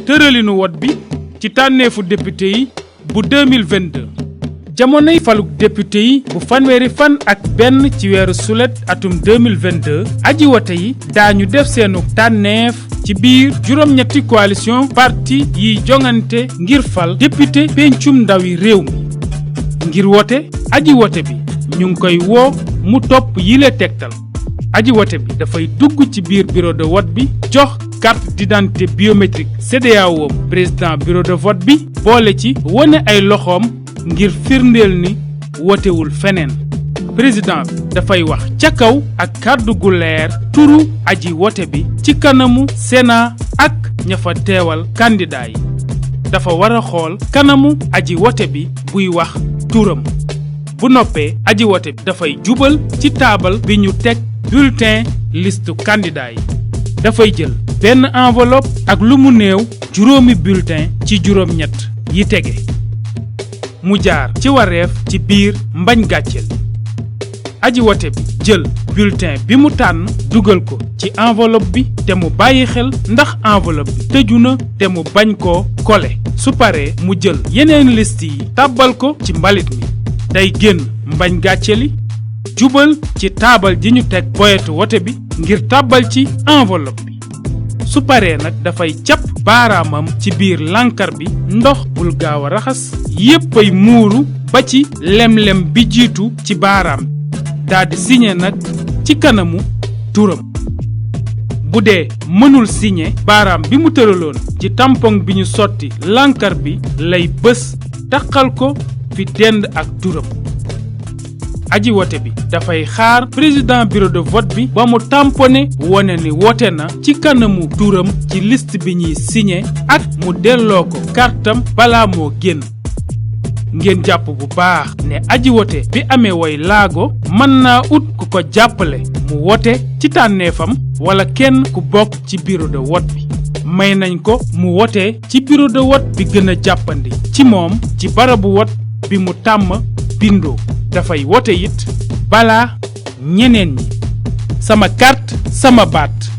tëralinu wot bi ci tànneefu député yi bu 2022 jamonoy faluk député yi bu fanweeri fan ak benn ci weeru sulet atum 2022 aji wote yi daañu def seenu tànneef ci biir juróom-ñetti coalition parti yiy jongante ngir fal député pencum ndawi réew mi ngir wote aji wote bi ñu ngi koy woo mu topp yile tegtal aji wote bi dafay dugg ci biir bureau de vote bi jox carte d'identité biométrique CEDEAO président bureau de vote bi boole ci wone ay loxoom ngir firndeel ni wotewul feneen président bi dafay wax ca kaw ak kàddu gu leer turu aji wote bi ci kanamu Sénat ak ña fa teewal candidat yi dafa war a xool kanamu aji wote bi buy wax turam bu noppee aji wote bi dafay jubal ci taabal bi ñu teg bulletin liste candidat yi dafay jël benn enveloppe ak lu mu néew juróomi bulletin ci juróom-ñett yi tege mu jaar ci wareef ci biir mbañ gàcceel aji wote bi jël bulletin bi mu tànn dugal ko ci enveloppe bi te mu bàyyi xel ndax enveloppe bi tëju na te mu bañ koo kole su paree mu jël yeneen liste yi tàbbal ko ci mbalit mi day génn mbañ gàcceli jubal ci taabal ji ñu teg boyetu wote bi ngir tàbbal ci enveloppe bi su paree nag dafay capp baaraamam ci biir lànkar bi ndox bul gaaw a raxas yépp ay muuru ba ci lem-lem bi jiitu ci baaraam daldi signé nag ci kanamu turam bu dee mënul signé baaraam bi mu tëraloon ci tampon bi ñu sotti lànkar bi lay bës taqal ko fi dend ak turam aji wote bi dafay xaar président bureau de vote bi ba mu tamponné wone ni wote na ci kanamu turam ci liste bi ñuy signé ak mu delloo ko kartam balaa moo génn ngeen jàpp bu baax ne aji wote bi amee woy laago mën naa ut ku ko jàppale mu wote ci tànneefam wala kenn ku bokk ci bureau de vote bi may nañ ko mu wote ci bureau de vote bi gën a jàppandi ci moom ci barabu vote bi mu tàmm bindoo dafay wote it balaa ñeneen ñi sama carte sama baat